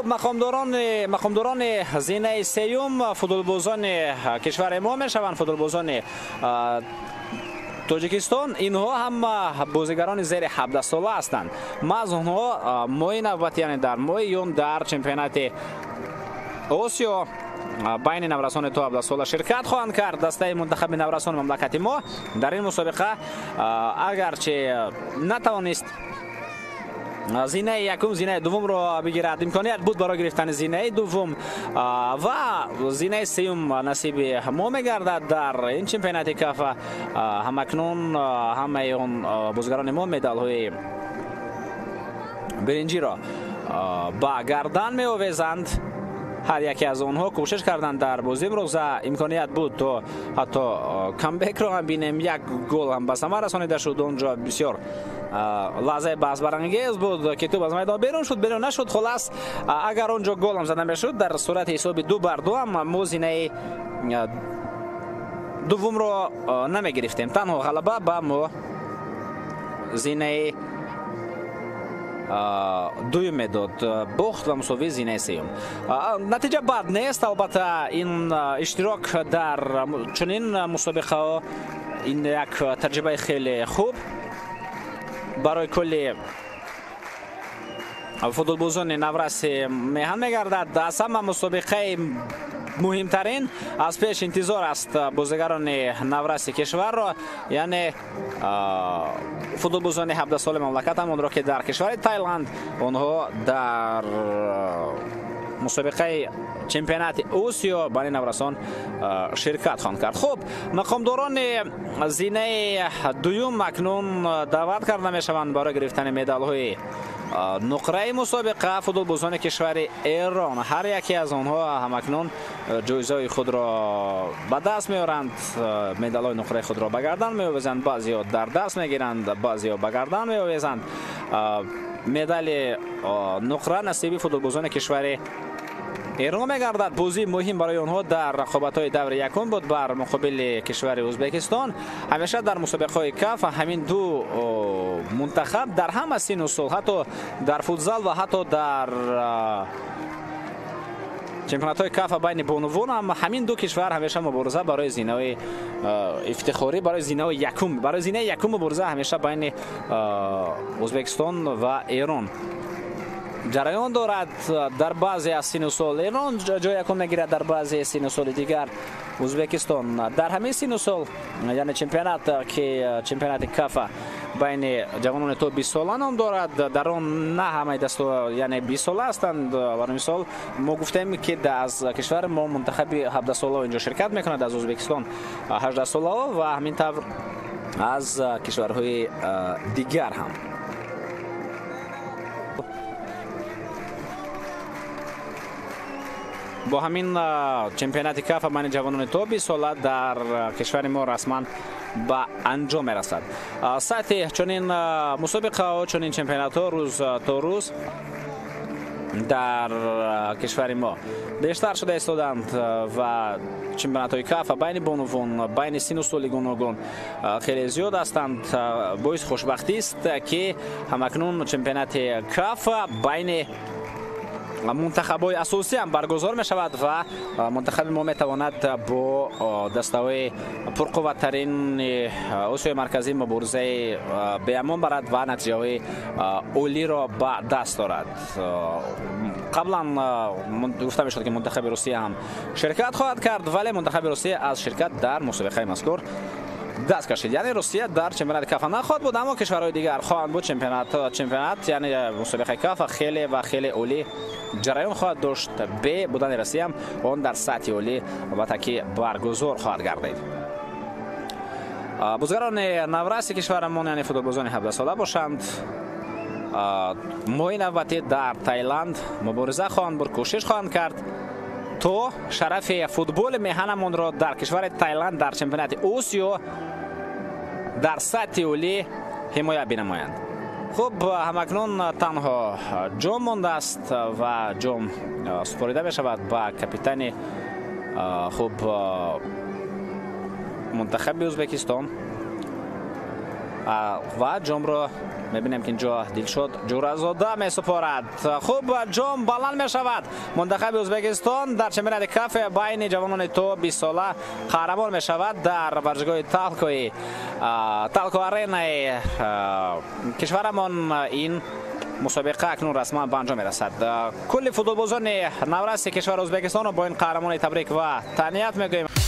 Хуб, мақомдорони зинаи сеюм футболбозони кишвари мо мешаванд, футболбозони Тоҷикистон. Инҳо ҳама бозигарони зери 17 сола ҳастанд. Маҳз онҳо моҳи навбат, яъне дар моҳи июн дар чемпионати Осиё байни наврасони то 17 сола ширкат хоҳанд кард. Дастаи мунтахаби наврасони мамлакати мо дар ин мусобиқа агарчи натавонист зинаи якум, зинаи дуввумро бигирад, имконият буд барои гирифтани зинаи дуввум ва зинаи сеюм насиби мо мегардад дар ин чемпионати Кафа. Ҳамакнун ҳамаи он бозигарони мо медалҳои биринҷиро ба гардан меовезанд. Ҳар яке аз онҳо кӯшиш карданд дар бозии имрӯза, имконият буд то ҳатто камбекро ҳам бинем, як гол ҳам ба самар расонида шуд. Онҷо бисёр лаҳзаи баҳсбарангез буд ки тӯб аз майдон берун шуд, берун нашуд. Хулас, агар онҷо гол ҳам зада мешуд, дар сурати ҳисоби 2-2 ҳам мо зинаи дуввумро намегирифтем. Танҳо ғалаба ба мо зинаи дуюм медод, бохт ва мусовии зинаи сеюм. Натиҷа бад нест, албатта. Ин иштирок дар чунин мусобиқаҳо ин як таҷрибаи хеле хуб барои кулли футболбозони навраси меҳан мегардад. Аз ҳама мусобиқаи муҳимтарин аз пеш интизор аст бозигарони навраси кишварро, яъне футболбозони 17 соли мамлакатам, онро ки дар кишвари Тайланд онҳо дар мусобиқаи чемпионати Осиё байни наврасон ширкат хоҳанд кард. Хуб, мақомдорони зинаи дуюм акнун даъват карда мешаванд барои гирифтани медалҳои нуқраи мусобиқа футболбозони кишвари Эрон. Ҳар яке аз онҳо ҳамакнун ҷоизаҳои худро ба даст меоранд, медалҳои нуқраи худро ба гардан меовезанд, баъзеҳо дар даст мегиранд, баъзеҳо ба гардан меовезанд. Медали нуқра насиби футболбозони кишвари Эрон мегардад. Бозии муҳим барои онҳо дар рақобатҳои даври якум буд бар муқобили кишвари Ӯзбекистон. Ҳамеша дар мусобиқаҳои Каф ҳамин ду мунтахаб дар ҳама сину сол, ҳатто дар футзал ва ҳатто дар чемпионатҳои Кафа байни бонувон ҳам ҳамин ду кишвар ҳамеша мубориза барои зинаҳои ифтихорӣ, барои зинаҳои якум, барои зинаи якум мубориза ҳамеша байни Ӯзбекистон ва Эрон ҷараён дорад. Дар баъзе аз сину сол Эрон ҷои якум мегирад, дар баъзе сину соли дигар Ӯзбекистон. Дар ҳамин сину сол, яъне чемпионат ки чемпионати Кафа байни ҷавонони то 20 сола ном дорад, дар он на ҳамаи дастҳо яъне 20 сола ҳастанд. Барои мисол мо гуфтем ки аз кишвари мо мунтахаби 17 солаҳо инҷо ширкат мекунад, аз Ӯзбекистон 18 солаҳо ва ҳамин тавр аз кишварҳои дигар ҳам. Бо ҳамин чемпионати Кафа байни ҷавонони то 20 сола дар кишвари мо расман ба анҷом мерасад. Сатҳи чунин мусобиқаҳо, чунин чемпионатҳо рӯз то рӯз дар кишвари мо бештар шуда истоданд ва чемпионатҳои Кафа байни бонувон, байни сину соли гуногун хеле зиёд ҳастанд. Боиси хушбахтист ки ҳамакнун чемпионати Кафа байни мунтахабҳои асосӣ ҳам баргузор мешавад ва мунтахаби мо метавонад бо дастаҳои пурқувваттарин Осиёи Марказӣ муборизаи беамон барад ва натиҷаҳои олиро ба даст дорад. Қаблан гуфта мешуд ки мунтахаби Русия ҳам ширкат хоҳад кард, вале мунтахаби Русия аз ширкат дар мусобиқаи мазкур даст кашид. Яъне Русия дар чемпионати Кафа нахоҳад буд, аммо кишварҳои дигар хоҳанд буд. Чемпионат яъне мусобиқаи Кафа хеле ва хеле олӣ ҷараён хоҳад дошт. Бе будани Русия ҳам он дар сатҳи олӣ албатта ки баргузор хоҳад гардид. Бозигарони навраси кишварамон, яъне футболбозони 17 сола бошанд, моҳи навбатӣ дар Тайланд мубориза хоҳанд бурд, кӯшиш хоҳанд кард то шарафи футболи меҳанамонро дар кишвари Тайланд дар чемпионати Осиё дар сатҳи олӣ ҳимоя бинамоянд. Хуб, ҳамакнун танҳо ҷом мондааст ва ҷом супорида мешавад ба капитани хуб мунтахаби Ӯзбекистон ва ҷомро Мебинем, ки инҷо Дилшод Ҷӯразода месупорад. Хуб, ҷом баланд мешавад. Мунтахаби Ӯзбекистон дар чемпионати КАФ байни ҷавонони то 20 сола қаҳрамон мешавад дар варзишгоҳи Талкои Талко Аренаи кишварамон. Ин мусобиқа акнун расман ба анҷом мерасад. Кулли футболбозони навраси кишвари Ӯзбекистонро бо ин қаҳрамонӣ табрик ва таҳният мегӯем.